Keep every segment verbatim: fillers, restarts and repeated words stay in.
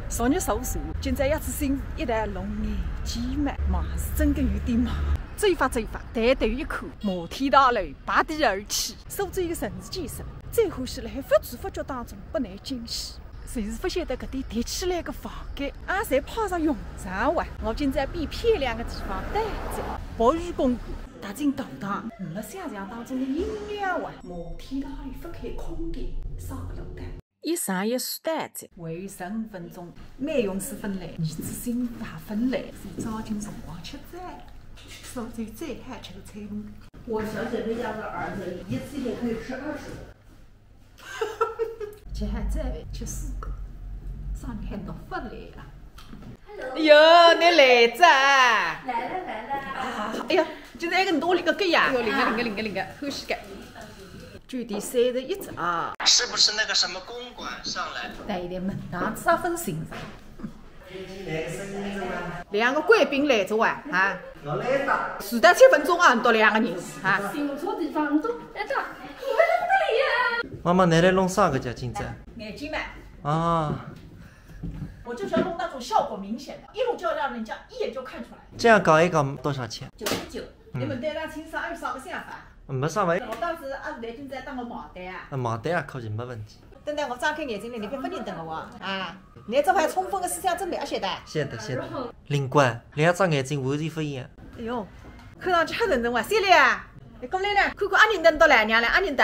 昨日手术，今朝一次性一台弄眼睛嘛，嘛是真个有点忙。走法走法，抬头一看，摩天大楼拔地而起，苏州一个城市建设，最后是辣海不知不觉当中拨㑚惊喜。就是勿晓得搿点叠起来个房间，啊，侪派上用场哇！我今朝比漂亮个地方待着，博物馆、大清教堂，没想象当中个阴凉哇！摩天大楼勿开空调，啥个楼道？ 一上一下单子，还有十五分钟，美容师勿来，儿子新妇勿来，是抓紧辰光吃饭，苏州最好吃个餐厅。我小姐她家的儿子一次性可以吃二十个。吃还再吃四个，上海侬勿来啊？哎哟，侬来哉啊？来了来了。啊，哎呀，今朝埃个侬屋里个狗呀？哎哟，灵个灵个灵个灵个，欢喜个。 九点三十一只啊。是不是那个什么公馆上来？带一点门当户对个形象。两个贵宾来着哇，啊？我来了。迟到七分钟啊，侬两个人啊？停错地方，侬都来着，你们在哪里呀？妈妈，侬来弄啥个叫今朝？眼睛嘛。啊。我就是要弄那种效果明显的，一弄就要让人家一眼就看出来。这样搞一搞多少钱？九十九。 侬问得伊拉清爽，阿有啥个想法？没啥嘛。我当时阿是来今朝当个忙单啊。啊，忙单也可以，没问题。等到我张开眼睛了，侬覅勿认得我啊？啊，侬这还充分个思想准备啊，晓得？晓得，晓得。灵光，两只眼睛完全勿一样。哎哟，看上去黑沉沉哇，小丽啊，侬过来呢，看看阿认得侬老娘了，阿认得？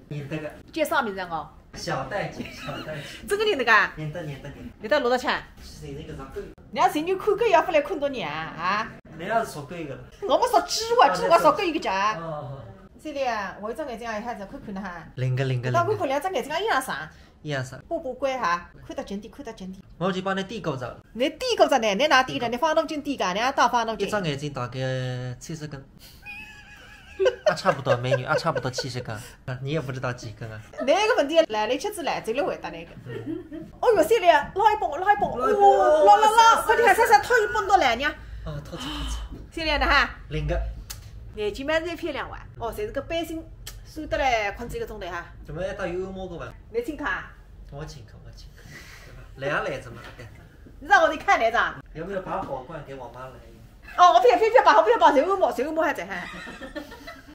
认得个。叫啥名字哦？ 小玳姐，小玳姐。真个认得个？认得，认得，认得。侬到哪搭去？是那个啥狗。人家寻侬看狗要勿来看到侬啊？啊？人家是属狗一个了。我们属猪啊，猪我属狗一个家。哦，哦，哦。这里啊，我一只眼睛也还在看看呢哈。灵个，灵个，灵个。侬看看两只眼睛也一样啥？一样啥？不不乖哈，看得近点，看得近点。我就帮侬点过着。侬点过着呢？侬哪点着？侬放动镜点个，侬也打放动镜。一只眼睛大概七十斤。 啊，差不多，美女，啊，差不多七十斤。啊，你也不知道几斤啊。那个问题来了，一吃子来，这个回答那个。哦哟，小丽，拉一把，拉一把，哦，拉拉拉，快点，快点，快点，套一把到来呢。啊，套子，套子。小丽呢哈？灵个。眼睛蛮是漂亮哇。哦，侪是个背心，瘦得来，困几个钟头哈。怎么要到有摸过吧？侬请客啊？我请客，我请客。来啊，来，怎么了？你让我给你看来着？要不要把火罐给我妈来一个？ 哦，我覅覅覅拔，我覅拔，随便摸，随便摸还在还。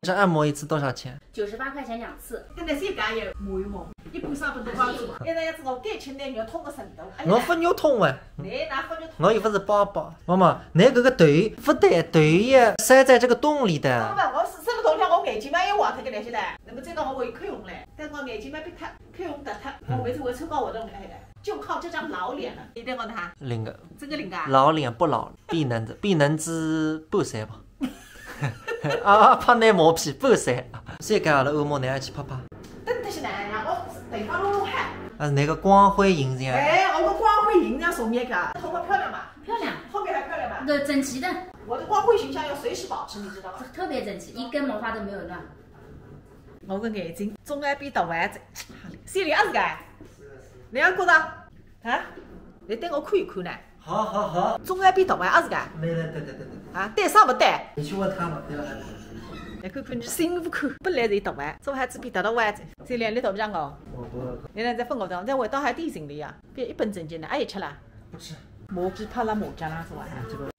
这按摩一次多少钱？九十八块钱两次。现在谁敢也摸一摸，一般上班都帮助。现在要知道感情的肉痛个程度。哎呀，我勿肉痛哎。侬哪勿肉痛？我又勿是宝宝。妈妈，侬搿个头勿对，头也塞在这个洞里的。妈妈，我是这个头上我眼睛嘛也坏脱个来现在，那么这个我有口红嘞，但我眼睛嘛被他口红打他，我每次我抽高我都没开的。 就靠这张老脸了。侬对我哪哈？灵个。真个灵个啊？老脸不老，比能子，比能子半岁吧。啊，拍你马屁，半岁。谁敢阿拉按摩，侬也去拍拍。等得起来呀，我头发弄弄好。啊，那个光辉形象。哎，我个光辉形象什么个？头发漂亮吧？漂亮。后面还漂亮吧？对，整齐的。我的光辉形象要随时保持，你知道吧？特别整齐，一根毛发都没有乱。我个眼睛总归比大王子，心里也是个。侬觉着？ 啊？来对我看一看呢。好，好，好。总归比大王子啊是个？没，没，对，对，对，对。啊，对啥勿对？你去问他嘛，对了，还不对。来看看侬辛苦，本来是大王子，做啥子比大王子？这两粒大不像哦。我不饿。侬两只粉果糖，再回到还点心里呀，别一本正经的，哎，吃啦。不吃。麻将拍了麻将啦，是吧？哎，这个